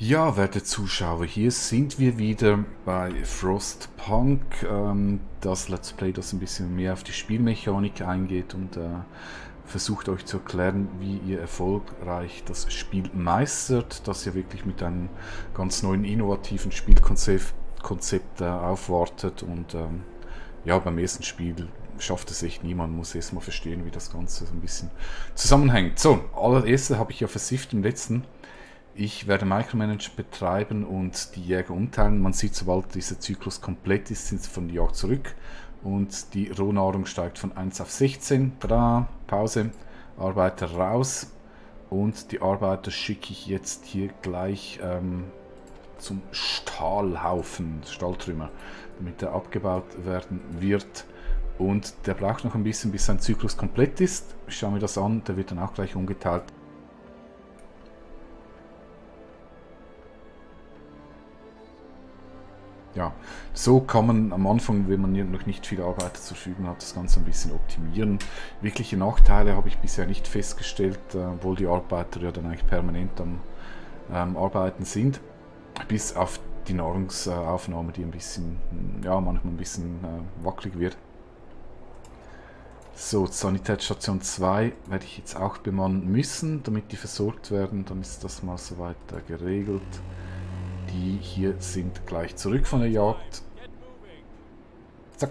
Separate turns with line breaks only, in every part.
Ja, werte Zuschauer, hier sind wir wieder bei Frostpunk. Das Let's Play, das ein bisschen mehr auf die Spielmechanik eingeht und versucht euch zu erklären, wie ihr erfolgreich das Spiel meistert, das ihr wirklich mit einem ganz neuen, innovativen Spielkonzept aufwartet. Und ja, beim ersten Spiel schafft es echt niemand, muss erst mal verstehen, wie das Ganze so ein bisschen zusammenhängt. So, allererste habe ich ja versifft im letzten. Ich werde Micromanage betreiben und die Jäger umteilen. Man sieht, sobald dieser Zyklus komplett ist, sind sie von der Jagd zurück. Und die Rohnahrung steigt von 1 auf 16. Tada, Pause. Arbeiter raus. Und die Arbeiter schicke ich jetzt hier gleich zum Stahlhaufen, Stahltrümmer, damit er abgebaut werden wird. Und der braucht noch ein bisschen, bis sein Zyklus komplett ist. Ich schaue mir das an, der wird dann auch gleich umgeteilt. Ja, so kann man am Anfang, wenn man noch nicht viele Arbeiter zur Verfügung hat, das Ganze ein bisschen optimieren. Wirkliche Nachteile habe ich bisher nicht festgestellt, obwohl die Arbeiter ja dann eigentlich permanent am Arbeiten sind, bis auf die Nahrungsaufnahme, die ein bisschen, ja, manchmal ein bisschen wackelig wird. So, Sanitätsstation 2 werde ich jetzt auch bemannen müssen, damit die versorgt werden, dann ist das mal soweit geregelt. Die hier sind gleich zurück von der Jagd. Zack.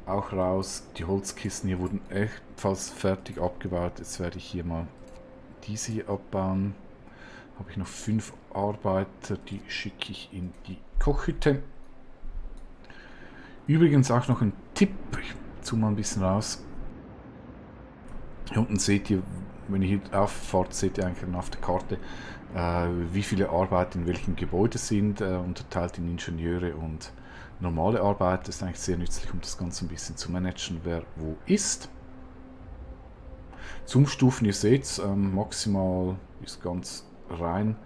Auch raus. Die Holzkisten hier wurden ebenfalls fertig abgebaut. Jetzt werde ich hier mal diese hier abbauen. Habe ich noch 5 Arbeiter, die schicke ich in die Kochhütte. Übrigens auch noch ein Tipp. Ich zoome mal ein bisschen raus. Hier unten seht ihr, wenn ihr hier auffahrt, seht ihr eigentlich auf der Karte, wie viele Arbeiter in welchem Gebäude sind, unterteilt in Ingenieure und normale Arbeiter. Das ist eigentlich sehr nützlich, um das Ganze ein bisschen zu managen, wer wo ist. Zoomstufen, ihr seht es, maximal ist ganz rein.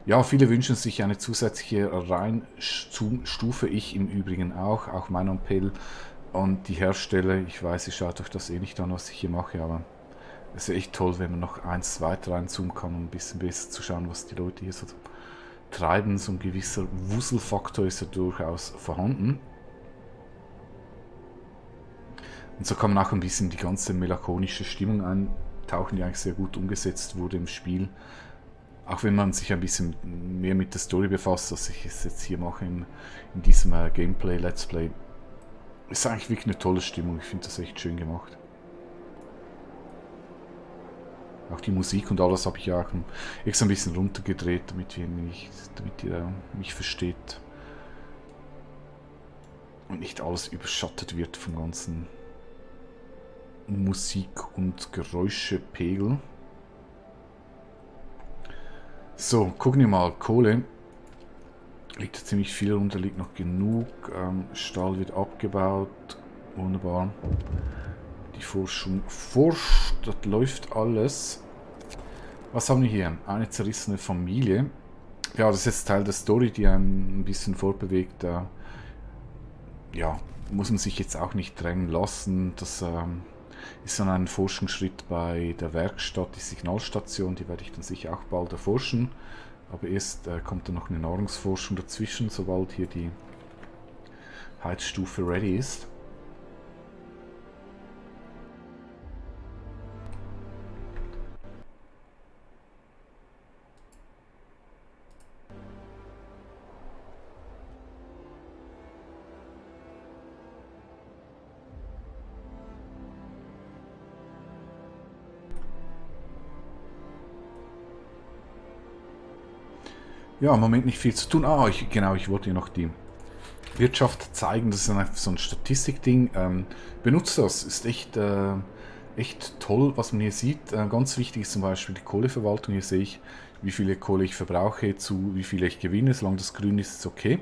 Ja, viele wünschen sich eine zusätzliche Rein-Zoom-Stufe, ich im Übrigen auch mein Appell an die Hersteller. Ich weiß, ihr schaut euch das eh nicht an, was ich hier mache, aber es ist echt toll, wenn man noch eins weiter reinzoomen kann, um ein bisschen besser zu schauen, was die Leute hier so treiben. So ein gewisser Wuselfaktor ist ja durchaus vorhanden. Und so kann man auch ein bisschen die ganze melancholische Stimmung eintauchen, die eigentlich sehr gut umgesetzt wurde im Spiel. Auch wenn man sich ein bisschen mehr mit der Story befasst, was ich jetzt hier mache in diesem Gameplay-Let's Play. Ist eigentlich wirklich eine tolle Stimmung, ich finde das echt schön gemacht. Auch die Musik und alles habe ich ja auch extra ein bisschen runtergedreht, damit ihr mich versteht. Und nicht alles überschattet wird vom ganzen Musik- und Geräuschepegel. So, gucken wir mal. Kohle. Liegt ziemlich viel runter, liegt noch genug. Stahl wird abgebaut. Wunderbar. Die Forschung forscht, das läuft alles. Was haben wir hier? Eine zerrissene Familie. Ja, das ist jetzt Teil der Story, die einen ein bisschen fortbewegt. Ja, muss man sich jetzt auch nicht drängen lassen. Das ist dann ein Forschungsschritt bei der Werkstatt, die Signalstation. Die werde ich dann sicher auch bald erforschen. Aber erst kommt dann noch eine Nahrungsforschung dazwischen, sobald hier die Heizstufe ready ist. Ja, im Moment nicht viel zu tun. Genau, ich wollte dir noch die Wirtschaft zeigen. Das ist einfach so ein Statistikding. Benutzt das. Ist echt toll, was man hier sieht. Ganz wichtig ist zum Beispiel die Kohleverwaltung. Hier sehe ich, wie viele Kohle ich verbrauche, zu wie viel ich gewinne. Solange das grün ist, ist es okay.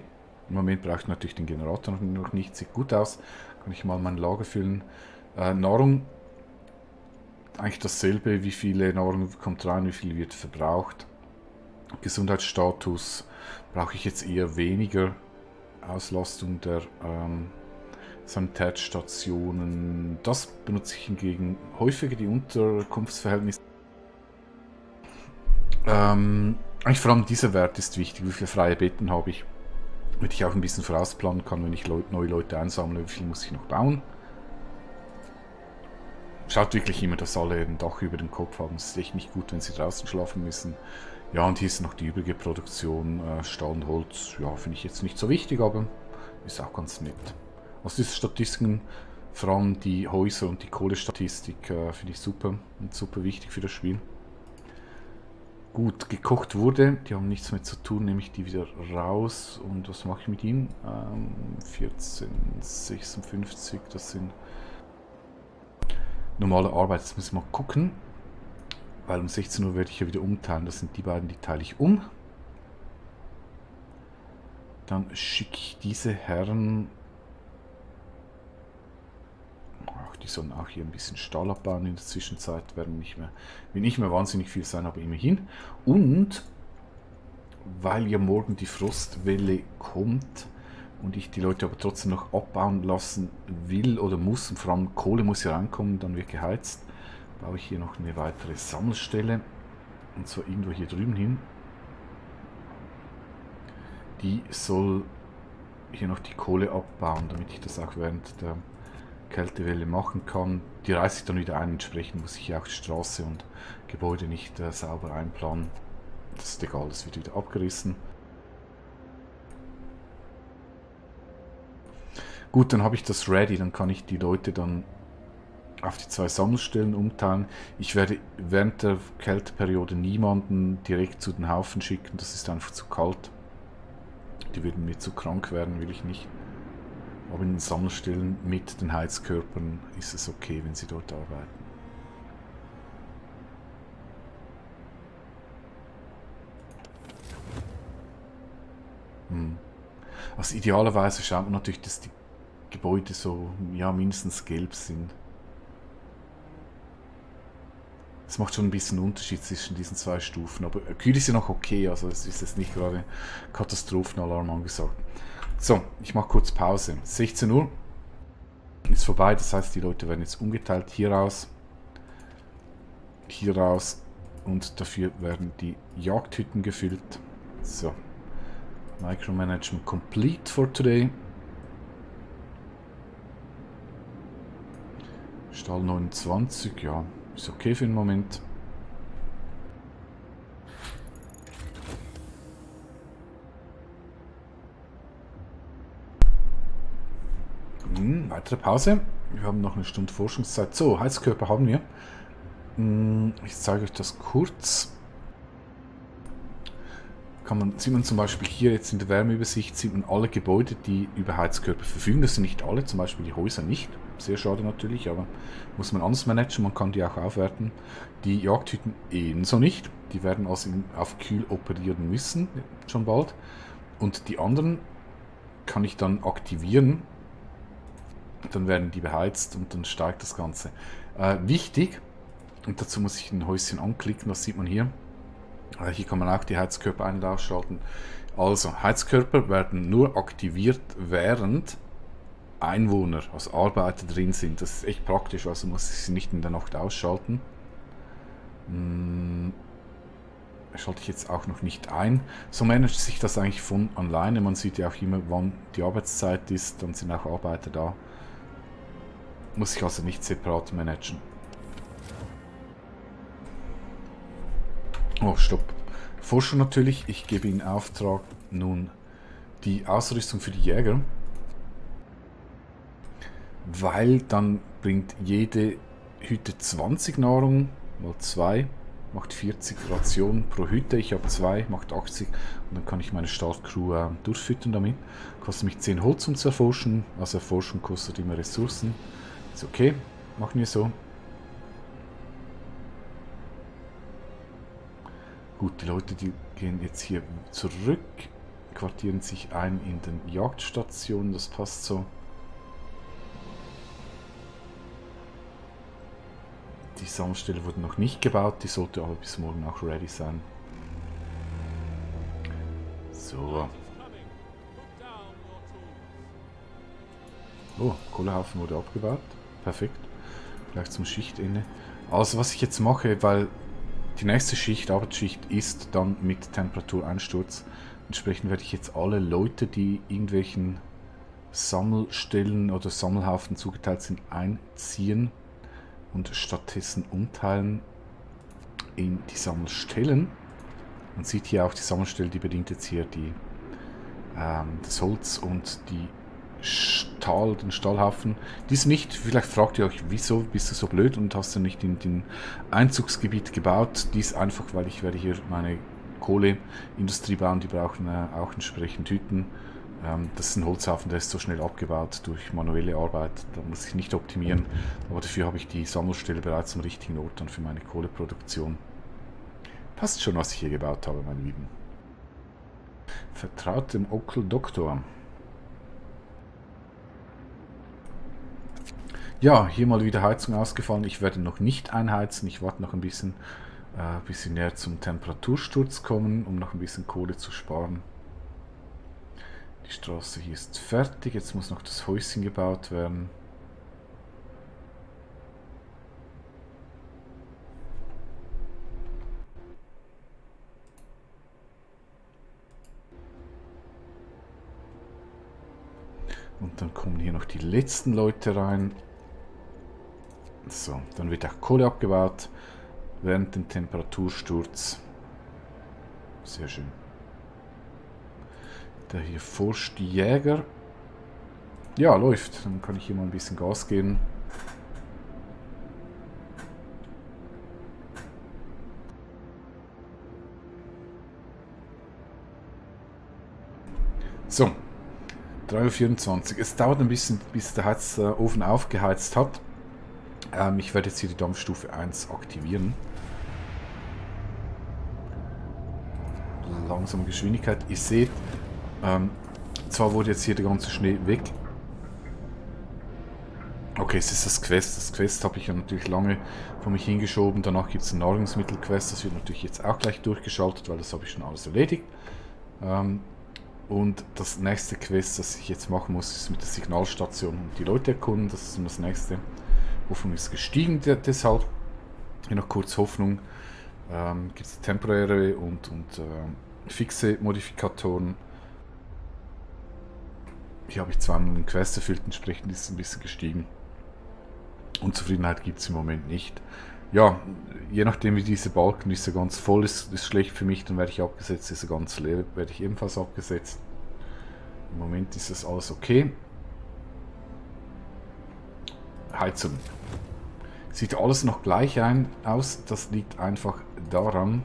Im Moment brauche ich natürlich den Generator noch nicht. Sieht gut aus. Kann ich mal mein Lager füllen. Nahrung. Eigentlich dasselbe. Wie viele Nahrung kommt rein, wie viel wird verbraucht. Gesundheitsstatus brauche ich jetzt eher weniger. Auslastung der Sanitätsstationen. Das benutze ich hingegen häufiger, die Unterkunftsverhältnisse. Eigentlich vor allem dieser Wert ist wichtig, wie viele freie Betten habe ich, damit ich auch ein bisschen vorausplanen kann, wenn ich neue Leute einsammle, wie viel muss ich noch bauen. Schaut wirklich immer, dass alle ein Dach über dem Kopf haben. Es ist echt nicht gut, wenn sie draußen schlafen müssen. Ja, und hier ist noch die übrige Produktion. Stahl und Holz, ja, finde ich jetzt nicht so wichtig, aber ist auch ganz nett. Also diese Statistiken, vor allem die Häuser und die Kohlestatistik, finde ich super und super wichtig für das Spiel. Gut, gekocht wurde, die haben nichts mehr zu tun, nehme ich die wieder raus. Und was mache ich mit ihnen? 14,56, das sind normale Arbeit. Jetzt müssen wir mal gucken, weil um 16 Uhr werde ich ja wieder umteilen. Das sind die beiden, die teile ich um. Dann schicke ich diese Herren... Ach, die sollen auch hier ein bisschen Stahl abbauen in der Zwischenzeit. Wird nicht mehr wahnsinnig viel sein, aber immerhin. Und weil ja morgen die Frostwelle kommt und ich die Leute aber trotzdem noch abbauen lassen will oder muss, und vor allem Kohle muss ja reinkommen, dann wird geheizt, baue ich hier noch eine weitere Sammelstelle, und zwar irgendwo hier drüben hin. Die soll hier noch die Kohle abbauen, damit ich das auch während der Kältewelle machen kann. Die reiße ich dann wieder ein, entsprechend muss ich hier auch die Straße und Gebäude nicht sauber einplanen. Das ist egal, das wird wieder abgerissen. Gut, dann habe ich das ready, dann kann ich die Leute dann auf die 2 Sammelstellen umteilen. Ich werde während der Kälteperiode niemanden direkt zu den Haufen schicken, das ist einfach zu kalt. Die würden mir zu krank werden, will ich nicht. Aber in den Sammelstellen mit den Heizkörpern ist es okay, wenn sie dort arbeiten. Also idealerweise schaut man natürlich, dass die Gebäude so, ja, mindestens gelb sind. Das macht schon ein bisschen Unterschied zwischen diesen 2 Stufen, aber kühl ist ja noch okay, also es ist jetzt nicht gerade Katastrophenalarm angesagt. So, ich mache kurz Pause. 16 Uhr ist vorbei, das heißt, die Leute werden jetzt umgeteilt, hier raus und dafür werden die Jagdhütten gefüllt. So, Micromanagement complete for today. Stahl 29, ja, ist okay für den Moment. Weitere Pause. Wir haben noch eine Stunde Forschungszeit. So, Heizkörper haben wir. Ich zeige euch das kurz. Sieht man zum Beispiel hier jetzt in der Wärmeübersicht, sieht man alle Gebäude, die über Heizkörper verfügen. Das sind nicht alle, zum Beispiel die Häuser nicht. Sehr schade natürlich, aber muss man anders managen, man kann die auch aufwerten. Die Jagdhütten ebenso nicht. Die werden also auf Kühl operieren müssen, schon bald. Und die anderen kann ich dann aktivieren. Dann werden die beheizt und dann steigt das Ganze. Wichtig, und dazu muss ich ein Häuschen anklicken, das sieht man hier. Hier kann man auch die Heizkörper ein- und ausschalten. Also, Heizkörper werden nur aktiviert, während Einwohner, also Arbeiter drin sind. Das ist echt praktisch, also muss ich sie nicht in der Nacht ausschalten. Schalte ich jetzt auch noch nicht ein. So managt sich das eigentlich von alleine. Man sieht ja auch immer, wann die Arbeitszeit ist, dann sind auch Arbeiter da. Muss ich also nicht separat managen. Oh, stopp. Forscher natürlich. Ich gebe in Auftrag nun die Ausrüstung für die Jäger. Weil dann bringt jede Hütte 20 Nahrung, mal 2, macht 40 Rationen pro Hütte. Ich habe 2, macht 80 und dann kann ich meine Startcrew durchfüttern damit. Kostet mich 10 Holz, um zu erforschen. Also Erforschung kostet immer Ressourcen. Ist okay, machen wir so. Gut, die Leute, die gehen jetzt hier zurück, quartieren sich ein in den Jagdstationen, das passt so. Die Sammelstelle wurde noch nicht gebaut, die sollte aber bis morgen auch ready sein. So. Oh, Kohlehaufen wurde abgebaut. Perfekt. Gleich zum Schichtende. Also was ich jetzt mache, weil Die nächste Schicht, Arbeitsschicht, ist dann mit Temperatureinsturz. Entsprechend werde ich jetzt alle Leute, die irgendwelchen Sammelstellen oder Sammelhaufen zugeteilt sind, einziehen und stattdessen umteilen in die Sammelstellen. Man sieht hier auch die Sammelstelle, die bedient jetzt hier das Holz und den Stahlhaufen. Dies nicht, vielleicht fragt ihr euch, wieso bist du so blöd und hast du nicht in den Einzugsgebiet gebaut. Dies einfach, weil ich werde hier meine Kohleindustrie bauen, die brauchen auch entsprechend Hütten. Das ist ein Holzhaufen, der ist so schnell abgebaut durch manuelle Arbeit, da muss ich nicht optimieren, aber dafür habe ich die Sammelstelle bereits am richtigen Ort dann für meine Kohleproduktion. Passt schon, was ich hier gebaut habe, meine Lieben. Vertraut dem Onkel Doktor. Ja, hier mal wieder Heizung ausgefallen. Ich werde noch nicht einheizen. Ich warte noch ein bisschen näher zum Temperatursturz kommen, um noch ein bisschen Kohle zu sparen. Die Straße hier ist fertig. Jetzt muss noch das Häuschen gebaut werden. Und dann kommen hier noch die letzten Leute rein. So, dann wird auch Kohle abgebaut während dem Temperatursturz. Sehr schön. Da hier forscht die Jäger. Ja, läuft. Dann kann ich hier mal ein bisschen Gas geben. So, 3:24 Uhr. Es dauert ein bisschen, bis der Heizofen aufgeheizt hat. Ich werde jetzt hier die Dampfstufe 1 aktivieren. Langsame Geschwindigkeit. Ihr seht, zwar wurde jetzt hier der ganze Schnee weg. Okay, es ist das Quest. Das Quest habe ich ja natürlich lange vor mich hingeschoben. Danach gibt es ein Nahrungsmittelquest. Das wird natürlich jetzt auch gleich durchgeschaltet, weil das habe ich schon alles erledigt. Und das nächste Quest, das ich jetzt machen muss, ist mit der Signalstation und die Leute erkunden. Das ist das nächste. Hoffnung ist gestiegen, deshalb hier noch kurz Hoffnung. Gibt es temporäre und fixe Modifikatoren. Hier habe ich zweimal den Quest erfüllt, entsprechend ist es ein bisschen gestiegen. Unzufriedenheit gibt es im Moment nicht. Ja, je nachdem wie diese Balken, ist er ganz voll ist schlecht für mich, dann werde ich abgesetzt, ist er ganz leer, werde ich ebenfalls abgesetzt. Im Moment ist das alles okay. Heizung. Sieht alles noch gleich aus, das liegt einfach daran,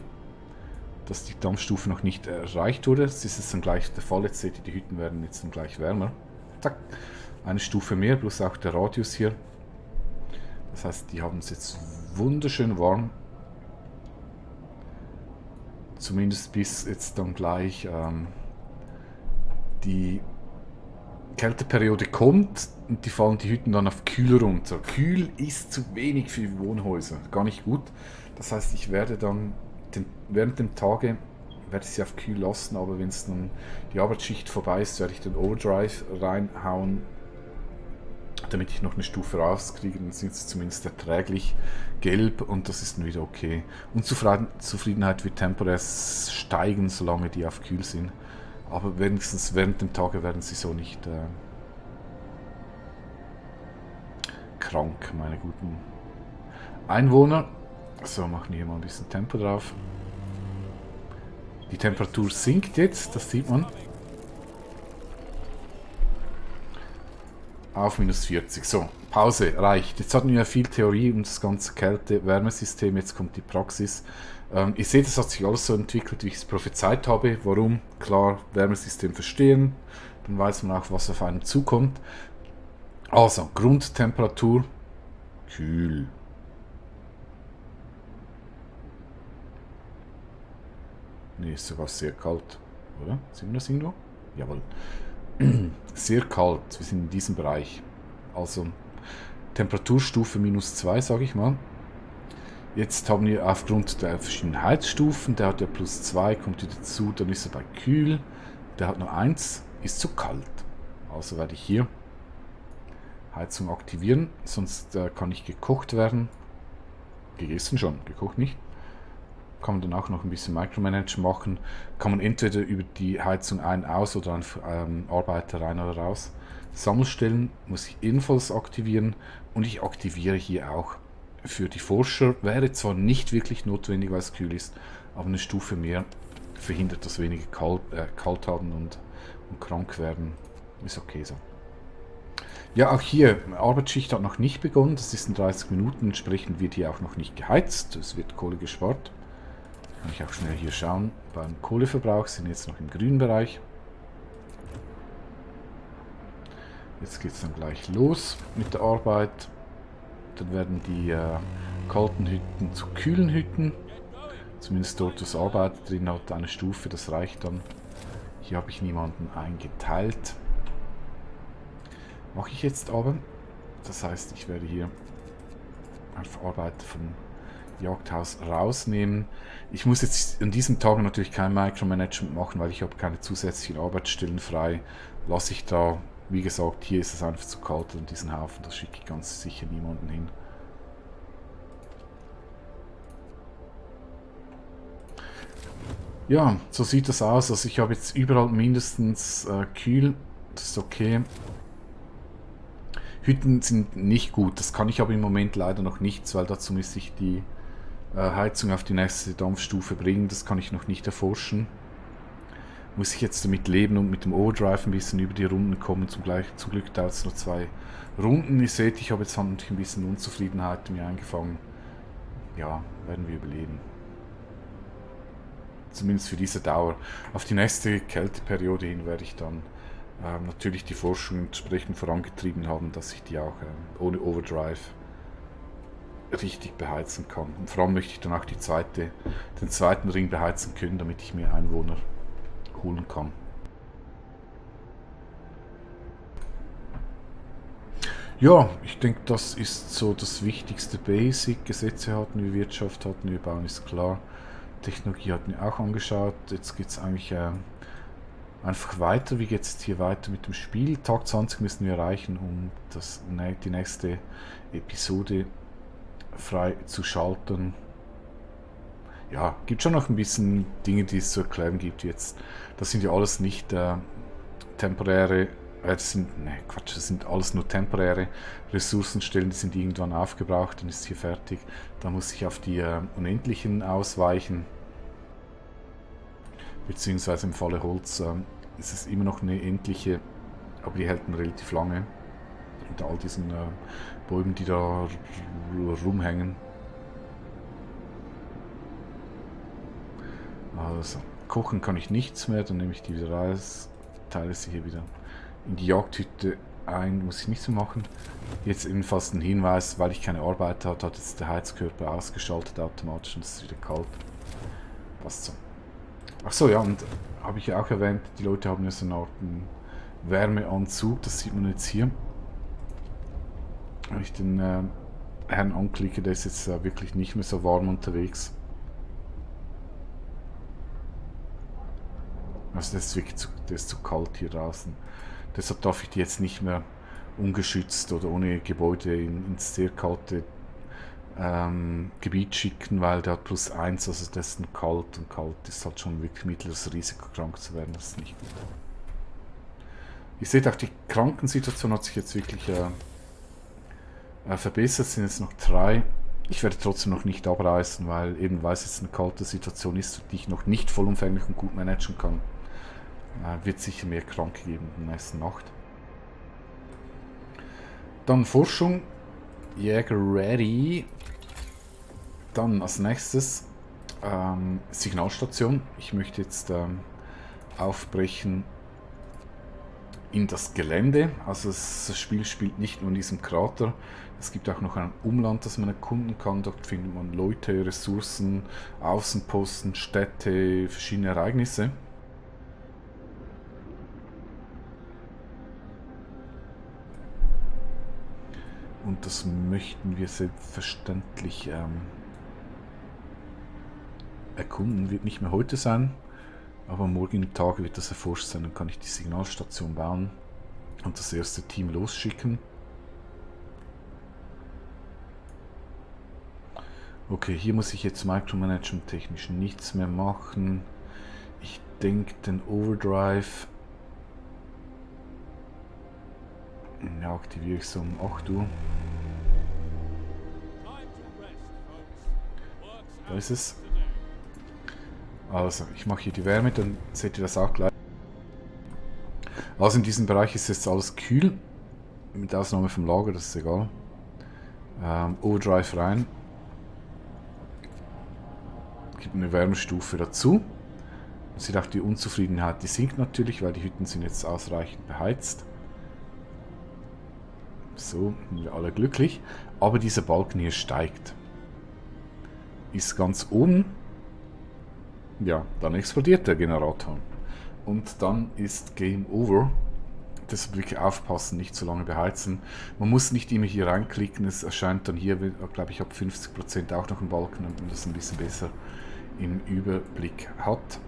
dass die Dampfstufe noch nicht erreicht wurde. Das ist jetzt dann gleich der Fall. Jetzt seht ihr, die Hütten werden jetzt dann gleich wärmer. Zack. Eine Stufe mehr, plus auch der Radius hier. Das heißt, die haben es jetzt wunderschön warm. Zumindest bis jetzt dann gleich die Kälteperiode kommt und die fallen die Hütten dann auf kühl runter. Kühl ist zu wenig für Wohnhäuser, gar nicht gut. Das heißt, ich werde dann während dem Tage werde ich sie auf kühl lassen, aber wenn es dann die Arbeitsschicht vorbei ist, werde ich den Overdrive reinhauen, damit ich noch eine Stufe rauskriege. Dann sind sie zumindest erträglich gelb und das ist dann wieder okay. Unzufriedenheit wird temporär steigen, solange die auf kühl sind. Aber wenigstens während dem Tage werden sie so nicht krank, meine guten Einwohner. So, machen wir hier mal ein bisschen Tempo drauf. Die Temperatur sinkt jetzt, das sieht man. Auf -40. So, Pause, reicht. Jetzt hatten wir ja viel Theorie um das ganze Kälte-Wärmesystem, jetzt kommt die Praxis. Ihr seht, es hat sich alles so entwickelt, wie ich es prophezeit habe. Warum? Klar, Wärmesystem verstehen, dann weiß man auch, was auf einen zukommt. Also, Grundtemperatur, kühl. Ne, ist sogar sehr kalt, oder? Sehen wir das irgendwo? Jawohl. Sehr kalt, wir sind in diesem Bereich. Also, Temperaturstufe -2, sage ich mal. Jetzt haben wir aufgrund der verschiedenen Heizstufen, der hat ja +2, kommt wieder dazu, dann ist er bei kühl, der hat nur 1, ist zu kalt. Also werde ich hier Heizung aktivieren, sonst kann nicht gekocht werden. Gegessen schon, gekocht nicht. kann man dann auch noch ein bisschen Micromanage machen. Kann man entweder über die Heizung ein, aus oder einfach Arbeiter rein oder raus. Sammelstellen muss ich ebenfalls aktivieren und ich aktiviere hier auch für die Forscher. Wäre zwar nicht wirklich notwendig, weil es kühl ist, aber eine Stufe mehr verhindert, dass weniger kalt haben und krank werden. Ist okay so. Ja, auch hier, Arbeitsschicht hat noch nicht begonnen, das ist in 30 Minuten, entsprechend wird hier auch noch nicht geheizt, es wird Kohle gespart. Kann ich auch schnell hier schauen, beim Kohleverbrauch sind wir jetzt noch im grünen Bereich. Jetzt geht es dann gleich los mit der Arbeit. Dann werden die kalten Hütten zu kühlen Hütten. Zumindest dort, wo das Arbeiter drin hat, eine Stufe, das reicht dann. Hier habe ich niemanden eingeteilt. Mache ich jetzt aber. Das heißt, ich werde hier einfach Arbeiter vom Jagdhaus rausnehmen. Ich muss jetzt an diesem Tag natürlich kein Micromanagement machen, weil ich habe keine zusätzlichen Arbeitsstellen frei. Lasse ich da, wie gesagt, hier ist es einfach zu kalt an diesen Haufen, da schicke ich ganz sicher niemanden hin. Ja, so sieht das aus. Also ich habe jetzt überall mindestens kühl, das ist okay. Hütten sind nicht gut, das kann ich aber im Moment leider noch nicht, weil dazu müsste ich die Heizung auf die nächste Dampfstufe bringen, das kann ich noch nicht erforschen. Muss ich jetzt damit leben und mit dem Overdrive ein bisschen über die Runden kommen, zum Glück dauert es nur 2 Runden. Ihr seht, ich habe jetzt natürlich ein bisschen Unzufriedenheit mir eingefangen. Ja, werden wir überleben. Zumindest für diese Dauer. Auf die nächste Kälteperiode hin werde ich dann natürlich die Forschung entsprechend vorangetrieben haben, dass ich die auch ohne Overdrive richtig beheizen kann. Und vor allem möchte ich dann auch den zweiten Ring beheizen können, damit ich mir Einwohner holen kann. Ja, ich denke, das ist so das wichtigste Basic. Gesetze hatten wir, Wirtschaft hatten wir, Bauen ist klar. Technologie hatten wir auch angeschaut. Jetzt geht es eigentlich einfach weiter. Wie geht es hier weiter mit dem Spiel? Tag 20 müssen wir erreichen, um die nächste Episode frei zu schalten. Ja, gibt schon noch ein bisschen Dinge, die es zu erklären gibt jetzt. Das sind ja alles nicht temporäre, das sind alles nur temporäre Ressourcenstellen, die sind irgendwann aufgebraucht, dann ist hier fertig. Da muss ich auf die Unendlichen ausweichen. Beziehungsweise im Falle Holz ist es immer noch eine endliche, aber die hält dann relativ lange. Mit all diesen Bäumen, die da rumhängen. Also, kochen kann ich nichts mehr, dann nehme ich die wieder raus, teile sie hier wieder in die Jagdhütte ein, muss ich nicht so machen. Jetzt ebenfalls ein Hinweis, weil ich keine Arbeit hatte, hat jetzt der Heizkörper ausgeschaltet automatisch und es ist wieder kalt. Passt so. Achso, ja, und habe ich ja auch erwähnt, die Leute haben ja so eine Art Wärmeanzug, das sieht man jetzt hier. Wenn ich den Herrn anklicke, der ist jetzt wirklich nicht mehr so warm unterwegs. Also das ist wirklich der ist zu kalt hier draußen. Deshalb darf ich die jetzt nicht mehr ungeschützt oder ohne Gebäude ins sehr kalte Gebiet schicken, weil der hat +1, also das ist kalt und kalt ist halt schon wirklich mittleres Risiko, krank zu werden, das ist nicht gut. Ihr seht auch, die Krankensituation hat sich jetzt wirklich verbessert, es sind jetzt noch 3. Ich werde trotzdem noch nicht abreißen, weil es jetzt eine kalte Situation ist, die ich noch nicht vollumfänglich und gut managen kann. Wird sicher mehr Kranke geben in der nächsten Nacht. Dann Forschung. Jäger ready. Dann als nächstes Signalstation. Ich möchte jetzt aufbrechen in das Gelände. Also das Spiel spielt nicht nur in diesem Krater. Es gibt auch noch ein Umland, das man erkunden kann. Dort findet man Leute, Ressourcen, Außenposten, Städte, verschiedene Ereignisse. Und das möchten wir selbstverständlich erkunden. Wird nicht mehr heute sein, aber morgen im Tag wird das erforscht sein. Dann kann ich die Signalstation bauen und das erste Team losschicken. Okay, hier muss ich jetzt Micromanagement technisch nichts mehr machen. Ich denke, den Overdrive ja, aktiviere ich so um 8 Uhr. Da ist es. Also, ich mache hier die Wärme, dann seht ihr das auch gleich. Also in diesem Bereich ist jetzt alles kühl. Mit Ausnahme vom Lager, das ist egal. Overdrive rein. Gibt eine Wärmestufe dazu. Man sieht auch die Unzufriedenheit, die sinkt natürlich, weil die Hütten sind jetzt ausreichend beheizt. So, sind wir alle glücklich. Aber dieser Balken hier steigt. Ist ganz oben. Ja, dann explodiert der Generator. Und dann ist Game Over. Deshalb wirklich aufpassen, nicht zu lange beheizen. Man muss nicht immer hier reinklicken. Es erscheint dann hier, glaube ich, ab 50% auch noch ein Balken, damit man das ein bisschen besser im Überblick hat.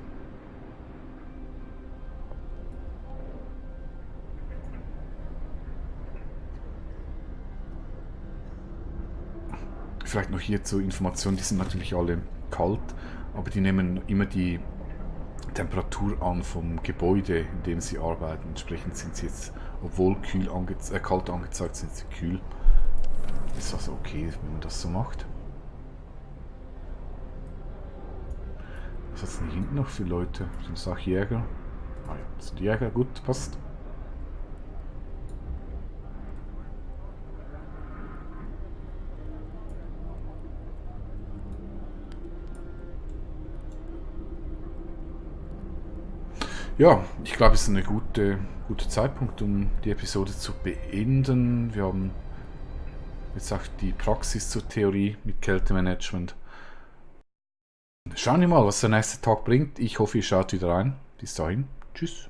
Vielleicht noch hier zur Information, die sind natürlich alle kalt, aber die nehmen immer die Temperatur an vom Gebäude, in dem sie arbeiten. Entsprechend sind sie jetzt, obwohl kalt angezeigt, sind sie kühl. Ist also okay, wenn man das so macht. Was hat es denn hinten noch für Leute? Sind das auch Jäger? Ah ja, das sind Jäger, gut, passt. Ja, ich glaube, es ist ein guter Zeitpunkt, um die Episode zu beenden. Wir haben jetzt auch die Praxis zur Theorie mit Kältemanagement. Schauen wir mal, was der nächste Tag bringt. Ich hoffe, ihr schaut wieder rein. Bis dahin, tschüss.